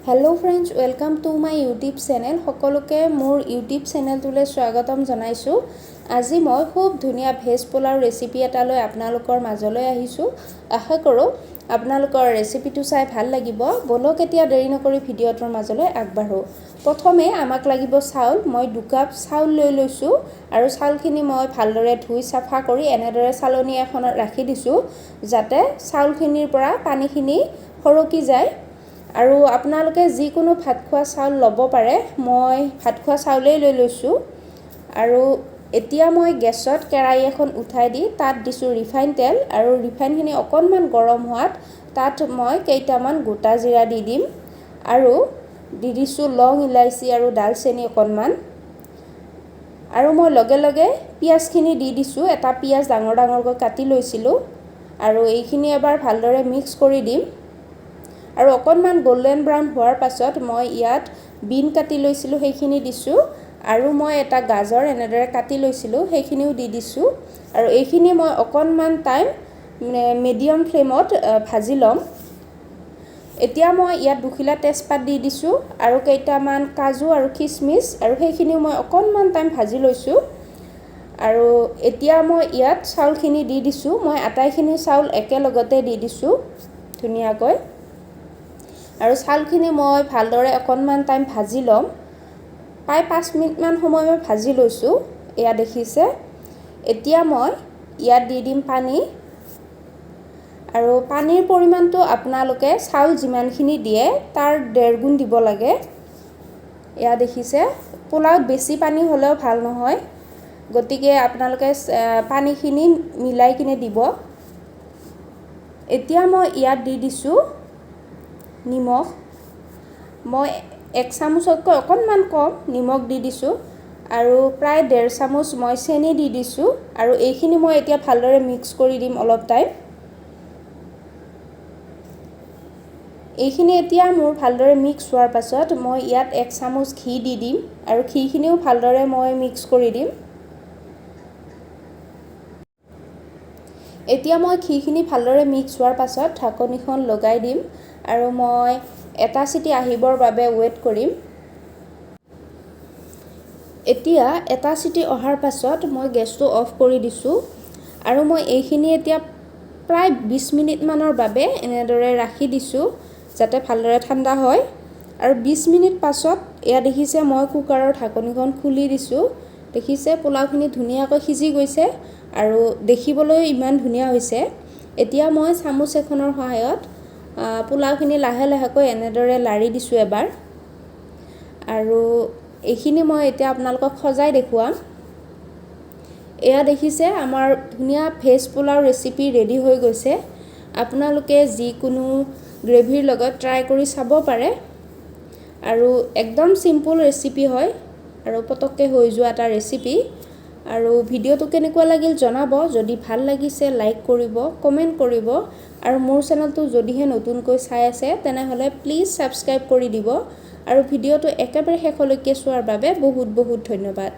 Hello friends, welcome to my YouTube channel. সকলোকে মোৰ YouTube চেনেলটোলৈ স্বাগতম জনাইছোঁ। আজি মই খুব ধুনীয়া ভেজ পোলাও ৰেচিপি এটা লৈ আপোনালোকৰ মাজলৈ আহিছোঁ। আশা কৰোঁ আপোনালোকৰ ৰেচিপিটো চাই ভাল লাগিব। ব'লক, এতিয়া দেৰি নকৰি ভিডিঅ'টোৰ মাজলৈ আগবাঢ়োঁ। প্ৰথমে আমাক লাগিব চাউল। মই 2 কাপ চাউল লৈ লৈছোঁ আৰু চাউলখিনি মই ভালদৰে ধুই চাফা কৰি এনেদৰে চালনী এখনত ৰাখি দিছোঁ, যাতে চাউলখিনিৰ পৰা পানীখিনি সৰকি যায়। আৰু আপোনালোকে যিকোনো ভাত খোৱা চাউল ল'ব পাৰে, মই ভাত খোৱা চাউলেই লৈ লৈছোঁ। আৰু এতিয়া মই গেছত কেৰাহী এখন উঠাই দি তাত দিছোঁ ৰিফাইন তেল, আৰু ৰিফাইনখিনি অকণমান গৰম হোৱাত তাত মই কেইটামান গোটা জিৰা দি দিম আৰু দি দিছোঁ লং, ইলাচি আৰু ডালচেনি অকণমান। আৰু মই লগে লগে পিঁয়াজখিনি দি দিছোঁ। এটা পিঁয়াজ ডাঙৰ ডাঙৰকৈ কাটি লৈছিলোঁ আৰু এইখিনি এবাৰ ভালদৰে মিক্স কৰি দিম। আৰু অকণমান গল্ডেন ব্ৰাউন হোৱাৰ পাছত মই ইয়াত বিন কাটি লৈছিলোঁ, সেইখিনি দিছোঁ। আৰু মই এটা গাজৰ এনেদৰে কাটি লৈছিলোঁ, সেইখিনিও দি দিছোঁ। আৰু এইখিনি মই অকণমান টাইম মিডিয়াম ফ্লেমত ভাজি ল'ম। এতিয়া মই ইয়াত দুখিলা তেজপাত দি দিছোঁ আৰু কেইটামান কাজু আৰু খিচমিচ, আৰু সেইখিনিও মই অকণমান টাইম ভাজি লৈছোঁ। আৰু এতিয়া মই ইয়াত চাউলখিনি দি দিছোঁ। মই আটাইখিনি চাউল একেলগতে দি দিছোঁ ধুনীয়াকৈ। আৰু চাউলখিনি মই ভালদৰে অকণমান টাইম ভাজি ল'ম। প্ৰায় 5 মিনিটমান সময় মই ভাজি লৈছোঁ, এয়া দেখিছে। এতিয়া মই ইয়াত দি দিম পানী। আৰু পানীৰ পৰিমাণটো আপোনালোকে চাউল যিমানখিনি দিয়ে তাৰ ডেৰ গুণ দিব লাগে। এয়া দেখিছে, পোলাওত বেছি পানী হ'লেও ভাল নহয়, গতিকে আপোনালোকে পানীখিনি মিলাই কিনে দিব। এতিয়া মই ইয়াত দি দিছোঁ নিমখ। মই 1 চামুচতকৈ অকণমান কম নিমখ দি দিছোঁ আৰু প্ৰায় ডেৰ চামুচ মই চেনি দি দিছোঁ। আৰু এইখিনি মই এতিয়া ভালদৰে মিক্স কৰি দিম অলপ টাইম। এইখিনি এতিয়া মোৰ ভালদৰে মিক্স হোৱাৰ পাছত মই ইয়াত 1 চামুচ ঘি দি দিম আৰু ঘিখিনিও ভালদৰে মই মিক্স কৰি দিম। এতিয়া মই ঘিখিনি ভালদৰে মিক্স হোৱাৰ পাছত ঢাকনিখন লগাই দিম আৰু মই এটা চিটি আহিবৰ বাবে ৱেইট কৰিম। এতিয়া এটা চিটি অহাৰ পাছত মই গেছটো অফ কৰি দিছোঁ আৰু মই এইখিনি এতিয়া প্ৰায় 20 মিনিটমানৰ বাবে এনেদৰে ৰাখি দিছোঁ, যাতে ভালদৰে ঠাণ্ডা হয়। আৰু 20 মিনিট পাছত এয়া দেখিছে, মই কুকাৰৰ ঢাকনিখন খুলি দিছোঁ। দেখিছে, পোলাওখিনি ধুনীয়াকৈ সিজি গৈছে আৰু দেখিবলৈ ইমান ধুনীয়া হৈছে। এতিয়া মই চামুচ এখনৰ সহায়ত পোলাওখিনি লাহে লাহেকৈ এনেদৰে লাৰি দিছোঁ এবাৰ। আৰু এইখিনি মই এতিয়া আপোনালোকক সজাই দেখুৱাম। এয়া দেখিছে, আমাৰ ধুনীয়া ভেজ পোলাও ৰেচিপি ৰেডি হৈ গৈছে। আপোনালোকে যিকোনো গ্ৰেভিৰ লগত ট্ৰাই কৰি চাব পাৰে আৰু একদম চিম্পুল ৰেচিপি হয় আৰু পটককৈ হৈ যোৱা এটা ৰেচিপি। আৰু ভিডিঅ'টো কেনেকুৱা লাগিল জনাব। যদি ভাল লাগিছে লাইক কৰিব, কমেণ্ট কৰিব আৰু মোৰ চেনেলটো যদিহে নতুনকৈ চাই আছে তেনেহ'লে প্লিজ ছাবস্ক্ৰাইব কৰি দিব। আৰু ভিডিঅ'টো একেবাৰে শেষলৈকে চোৱাৰ বাবে বহুত বহুত ধন্যবাদ।